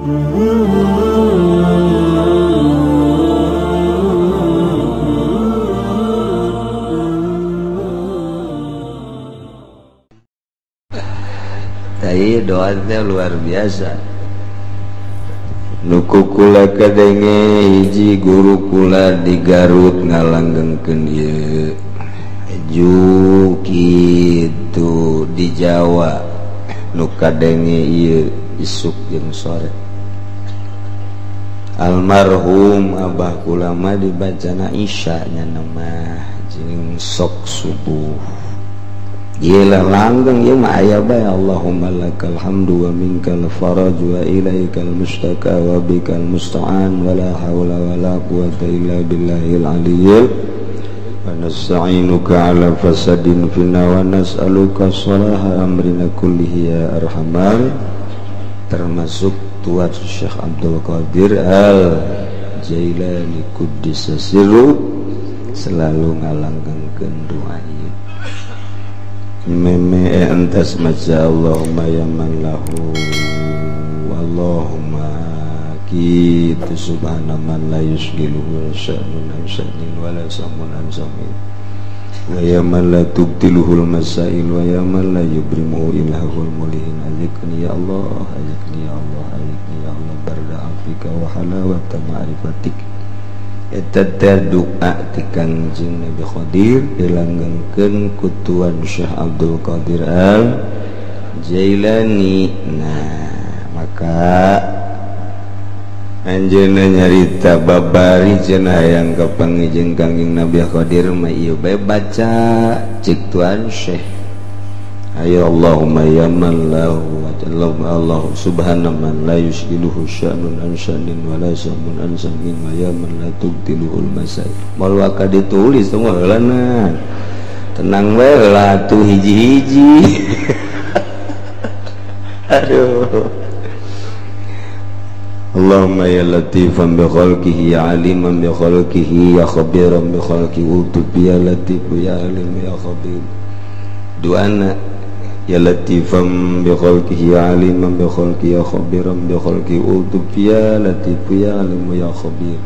Tapi doanya luar biasa. Nu kula kadenge hiji guru kula di Garut ngalanggengkeun ieu. Eju kitu di Jawa nu kadenge ieu isuk jeung sore. Almarhum abah kula mah dibacana Isya nya mah jeung sok subuh. Gila langgeng ieu mah aya bae Allahumma lakal hamdu wa minkal faraj wa ilaikal mustaka wa bikal musta'an wa la haula wa la quwata illa billahil aliyyil wa nasta'inuka ala fasadin fina wa nas'aluka salaha amrina kullihi ya arhamar, termasuk Tuan Syekh Abdul Qadir Al Jailani Quddisa Sirru selalu ngalanggengkeun doa ieu. Meme entas maca Allahumma ya man lahu Allahumma kitu subhana man la yusgiluhu sya'nun an sya'nin wa la samun an samin wa ya man la tubtiluhul masail wa ya man la yubrimuhu ilahul mulihin. Azikni ya Allah, azikni ya Allah, azikni ya Allah barda afika wa halawata ma'rifatik. Eta teh doa ti Kangjeng Nabi Khadir dilanggengkeun ku Tuan Syekh Abdul Qadir Al Jailani. Nah, maka anjeunna nyarita babari cenah hayang kapanggih jeung Kangjeng Nabi Khadir mah ieu bae baca cek Tuan Syekh. Ayo Allahumma ya man lahu Allah subhana man la yusgiluhu sya'nun an sya'nin wa la samun an samin wa ya man la tubtiluhul masail. Moal waka ditulis tong heulana. Tenang we heula atuh hiji-hiji. Aduh. Allahumma ya latifan bi khalqihi ya aliman bi khalqihi ya khabiran bi khalqihi utub ya latif ya alim ya khabir. Duana ya latifan bi khalqihi ya aliman bi khalqihi ya khabiran bi khalqihi utub ya latif ya alim ya khabir.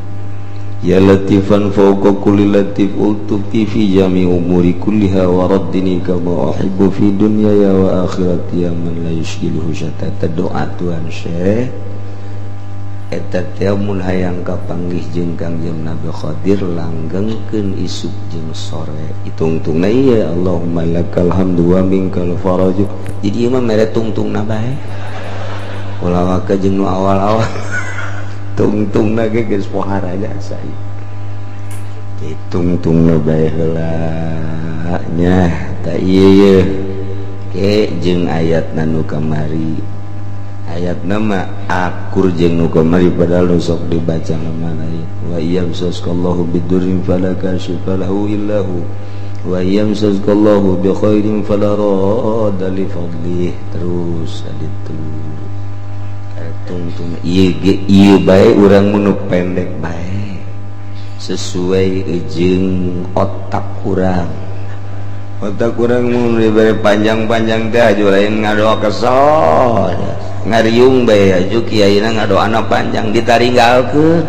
Ya latifan fawqa kulli latif utub fi jami umuri kulliha wa raddini kama uhibbu fi dunyaya wa akhirati ya man la yushghiluhu syatata. Doa Tuhan Syekh eta teh mun hayang kapanggih jeung Kangjeng Nabi Khadir langgengkeun isuk jeung sore. Itungtungna ieu Allahumma lakal hamdu wa minkal faraj. Jadi ieu mah mere tungtungna bae. Ulah waka jeung nu awal-awal. Tungtungna ge geus pohara jasa ieu. Ditungtungna bae heula nya ta ieu ye. Ke jeung ayatna nu kamari. Ayat nama akur jeung nu kamari padahal nu sok dibaca mana ieu. Wa yamsaskallahu bidurrin fala kashifa lahu illa hu wa yamsaskallahu bi khairin fala radda li fadlih. Terus aditu tungtung ieu ge ieu bae urang mun pendek bae sesuai jeung otak urang. Otak urang mun dibere panjang-panjang teh aju lain ngadoa kesel. Ngariung bae aju kiaina ngadoana panjang ditaringgalkeun.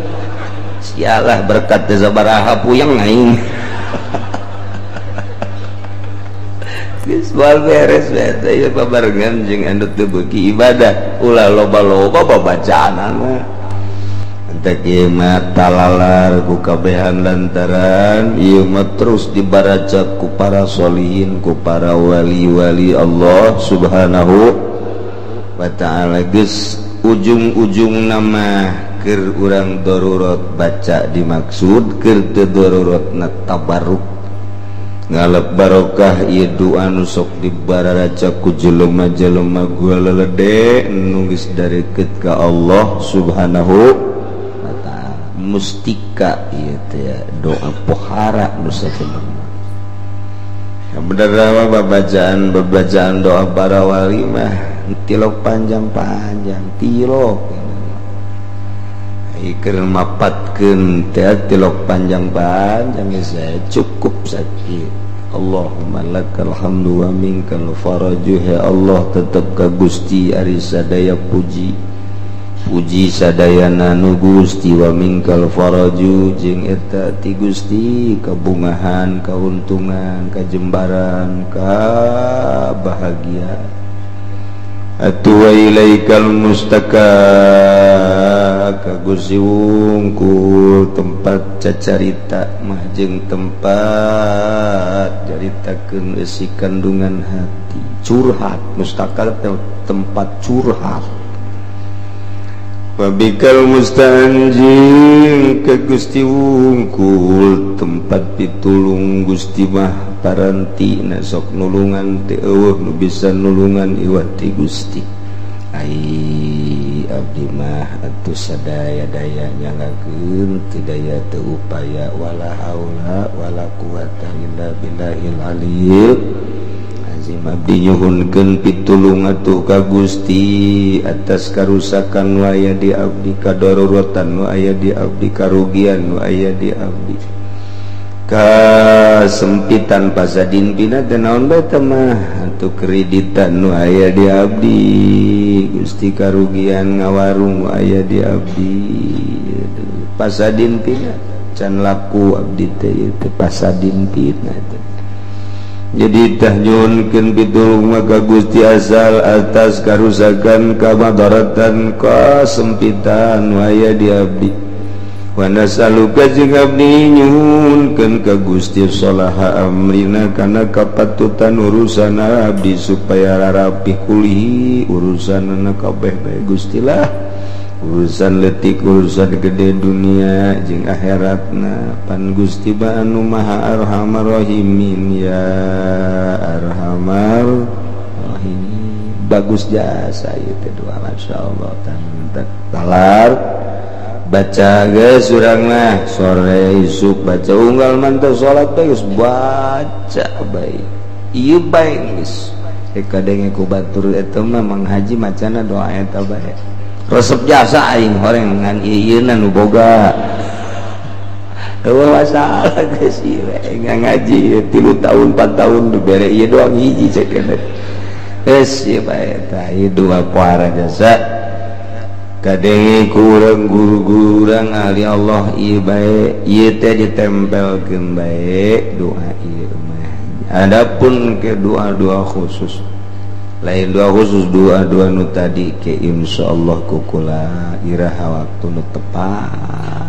Sialah berkat teh sabaraha puyeng aing. Geus moal beres bae teh ieu babarengan jeung anu teu beuki ibadah. Ulah loba-loba babacaanana. Entek ieu mah talalar ku kabehan lantaran ieu mah terus dibaraca ku para solihin, ku para wali-wali Allah Subhanahu wa ta'ala. Geus ujung-ujung nama keur urang darurat baca dimaksud keur teu daruratna tabarruk ngalep barokah ieu doa nu sok dibararaca ku jelema-jelema gua lelede nu geus dareukeut ka Allah Subhanahu wa ta'ala. Mustika ieu teh doa pohara nu sabenerna. Bener mah babacaan doa para wali mah tilok panjang-panjang tilok iker mapatkeun teh tilok panjang-panjang geus cukup sakit. Allahumma lakal hamdu wa minkal faraju. Ya Allah tetep ka Gusti ari sadaya puji. Puji sadayana nu Gusti wa mingkal faraju jeung eta ti Gusti kabungahan, kauntungan, kajembaran, kabahagiaan. Atuh wa ilaikal mustaka ka Gusti wungkul tempat cacarita mah jeung tempat caritakeun eusi kandungan hati. Curhat, mustaka tempat curhat. Wabikal musta'anjing ke Gusti wungkul tempat pitulung Gusti mah paranti na sok nulungan teu eueuh nu bisa nulungan iwat ti Gusti. Ai abdi mah atuh sadaya-daya nyalakeun teu daya teu upaya wala haula wala quwata illa billahil aliyil azim. Abdi nyuhunkeun pitulung atuh ka Gusti atas karusakan nu aya di abdi, kadaruratan nu aya di abdi, karugian nu aya di abdi, kasempitan pasadin pina teh naon bae teh mah atuh kreditan nu aya di abdi Gusti, karugian ngawarung nu aya di abdi pasadin pina can laku abdi teh teh pasadin pina teh. Jadi tah nyuhunkeun pitulung mah ka Gusti asal atas karusakan, kamadaratan, kasempitan nu aya di abdi. Wa nasaluka jeung abdi nyuhunkeun ka Gusti sholaha amrina kana kapatutan urusan abdi supaya rarapih kulihi urusanana kabeh bae Gusti lah. Urusan leutik, urusan gede dunia jeung akhiratna pan Gusti ba anu Maha Arhamar Rahimin ya Arhamar Rahimin. Bagus jasa ieu teh doa masyaallah talar baca geus urang mah sore isuk baca unggal manteu salat bae geus baca bae ieu bae geus kadenge ku batur eta mah Mang Haji macana doa eta bae resep jasa aing horeng ngan ieu-ieuna nu boga eueuh masalah geus ieu ngaji 3 tahun 4 tahun dibere ieu doang hiji cek geus ieu bae tah ieu dua puara jasa kadenge ku urang guru-guru urang ahli Allah ieu bae ieu teh ditempelkeun bae doa ieu mah. Adapun ke doa-doa khusus lain doa khusus doa-doa nu tadi ke insyaallah kukula iraha waktu nu tepat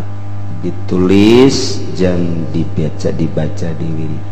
ditulis jangan dibaca diwiritan.